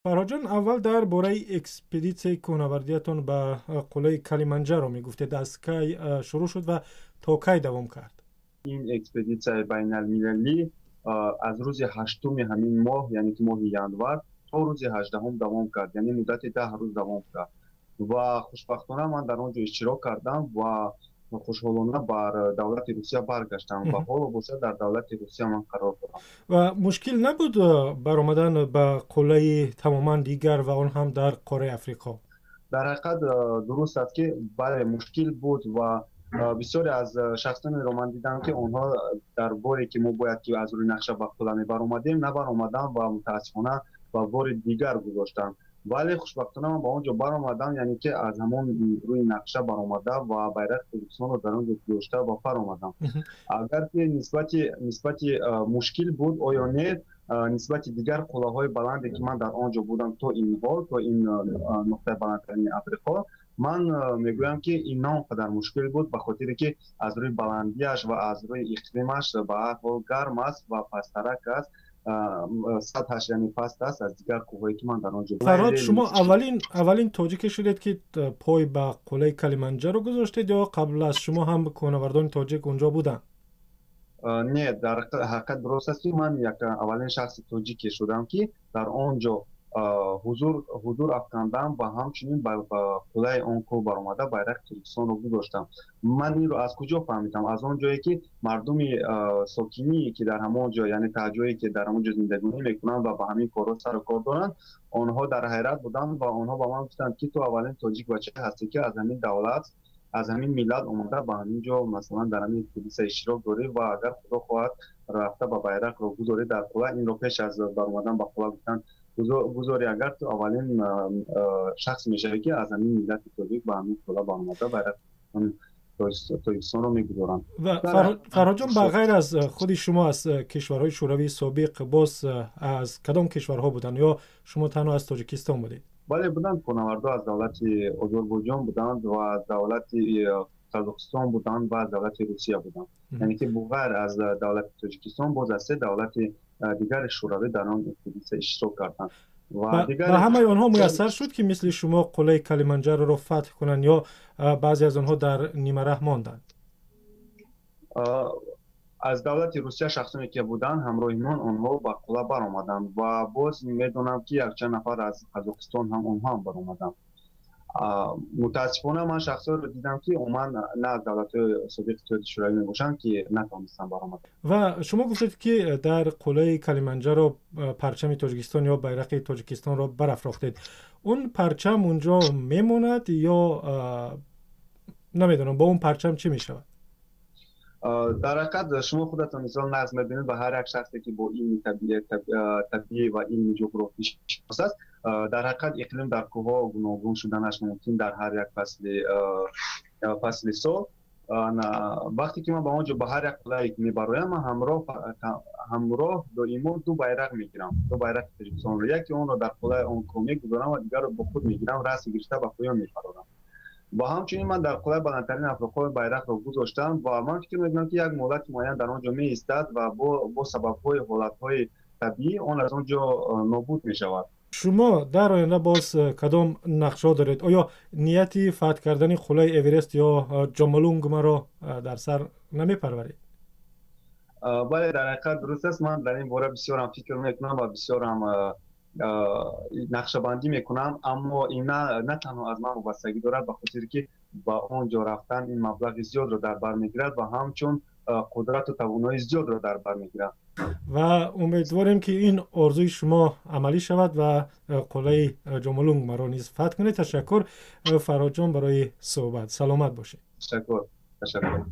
Фарҳодҷон, аввал дар бораи экспедитсияи кӯҳнавардиятон ба қуллаи Калиманҷаро мегуфтед. Аз кай шурӯъ шуд ва то кай давом кард? Ин экспедитсияи байналмилалӣ аз рӯзи 8-уми ҳамин моҳ, яъне ки моҳи январ, то рӯзи 18-ум давом кард, яъне муддати 10 рӯз давом кард. Ва хушбахтона ман дар он ҷо иштирок кардам ва хушҳолона бар давлати Русия баргаштам ва ҳоло бошад, дар давлати Русия ман қарор дорам. Ва мушкил набуд баромадан ба қуллаи тамоман дигар ва он ҳам дар қораи Африқо? Дар ҳақиқат, дуруст аст, ки бале, мушкил буд ва бисёре аз шахсонеро ман дидам, ки онҳо дар боре, ки мо бояд ки аз рӯи нақша ба қулла мебаромадем, набаромаданд ва мутаассифона ба бори дигар гузоштанд. Вале хушбахтона ман ба он ҷо баромадам, яъне ки аз ҳамон рӯи нақша баромада ва байрақи Тоҷикистонро дар он ҷо гузошта ва фаромадам. Агар ки нисбати мушкил буд оё не, нисбати дигар қуллаҳои баланде, ки ман дар он ҷо будам то ин ҳол, то ин нуқтаи баландтарини Африқо, ман мегӯям, ки ин на он қадар мушкил буд, ба хотире ки аз рӯи баландиаш ва аз рӯи иқлимаш ба ҳар ҳол гарм аст ва пасттарак аст, сатҳаш яъне паст аст аз дигар кӯҳҳое, ки ман дар он ҷо. Фарҳод, шумо аввалин тоҷике шудед, ки пой ба қуллаи Калиманҷаро гузоштед, ё қабл аз шумо ҳам кӯҳнавардони тоҷик унҷо буданд? Не, дар ҳақиқат дуруст аст, ки ман як аввалин шахси тоҷике шудам, ки дар он ҷо ҳузур афкандам ва ҳамчунин ба қуллаи он кӯҳ баромада, байрақи Тоҷикистонро гузоштам. Ман инро аз куҷо фаҳмидам? Аз он ҷое, ки мардуми сокинӣ, ки дар ҳамон ҷо, яъне таҳҷое, ки дар ҳамон ҷо зиндагонӣ мекунанд ва ба ҳамин корҳо сару кор доранд, онҳо дар ҳайрат буданд ва онҳо ба ман гуфтанд, ки ту аввалин тоҷик бача ҳастӣ, ки аз ҳамин давлат, аз ҳамин миллат омода ба ҳамин ҷо, масалан, дар ҳамин экспедитсия иштирок дорӣ ва агар Худо хоҳад, рафта ба байрақро гузорӣ дар қулла. Инро пеш аз баромадан ба қулла гуфтанд. Гузорӣ агар, ту аввалин шахс мешавӣ, ки аз ҳамин миллати тоҷик ба ҳамин қулла баромада, байрақи Тоҷикистонро мегузоранд. Ва Фарҳодҷон, ба ғайр аз худи шумо, аз кишварҳои Шӯравии собиқ боз аз кадом кишварҳо буданд ё шумо танҳо аз Тоҷикистон будед? Бале, буданд кӯҳнавардо, аз давлати Озарбойҷон буданд ва аз давлати Қазоқистон буданд ва аз давлати Русия буданд. Яъне ки ғайр аз давлати Тоҷикистон боз аз се давлати дигари шӯравӣ дар он экспедитсия иштирок карданд. Ва ҳамаи онҳо муяссар шуд, ки мисли шумо қуллаи Калиманҷароро фатҳ кунанд, ё баъзе аз онҳо дар нимараҳ монданд? Аз давлати Русия шахсоне, ки буданд ҳамроҳи ман, онҳо ба қулла баромаданд ва боз медонам, ки якчанд нафар аз Қазоқистон ҳам, онҳо ҳам баромаданд. Мутаассифона ман шахсҳоеро дидам, ки умуман на аз давлатҳои собиқи Иттиҳоди Шӯравӣ мебошанд, ки натавонистанд баромаданд. Ва шумо гуфтед, ки дар қуллаи Калиманҷаро парчами Тоҷикистон ё байрақи Тоҷикистонро барафрохтед. Он парчам унҷо мемонад ё намедонам, бо он парчам чӣ мешавад? Дар ҳақиқат, шумо худатон мисол нағз мебинед ва ҳар як шахсе, ки бо илми табиӣ ва илми ҷуғрофӣ шинос аст, дар ҳақиқат иқлим дар кӯҳҳо гуногун шуданаш мумкин дар ҳар як фасли сол. Вақте ки ман ба он ҷо, ба ҳар як қуллае ки мебароям, ман ҳамроҳ доимо ду байрақ мегирам, ду байрақи Тоҷикистонро. Яке онро дар қуллаи он кӯҳ мегузорам ва дигарро бо худ мегирам, расм гирифта ба поён мефарорам. Ва ҳамчунин ман дар қуллаи баландтарин Африқо байрақро гузоштам ва ман фикр мекунам, ки як муҳлати муайян дар он ҷо меистад ва бо сабабҳои ҳолатҳои табиӣ он аз он ҷо нобуд мешавад. Шумо дар оянда боз кадом нақшҳо доред? Оё нияти фатҳ кардани қуллаи Эверест ё Ҷомолунгмаро дар сар намепарваред? Бале, дар ҳақиқат дуруст аст, ман дар ин бора бисёрам фикр мекунам ва бисёрам нақшабандӣ мекунам, аммо ин на танҳо аз ман вобастагӣ дорад, ба хотире ки ба он ҷо рафтан ин маблағи зиёдро дар бар мегирад ва ҳамчун қудрату тавоноии зиёдро дар бар мегирад. Ва умедворем, ки ин орзуи шумо амалӣ шавад ва қуллаи Ҷомолунгмаро низ фатҳ кунед. Ташаккур, Фарҳодҷон, барои суҳбат. Саломат бошед. Ташаккур, ташаккур.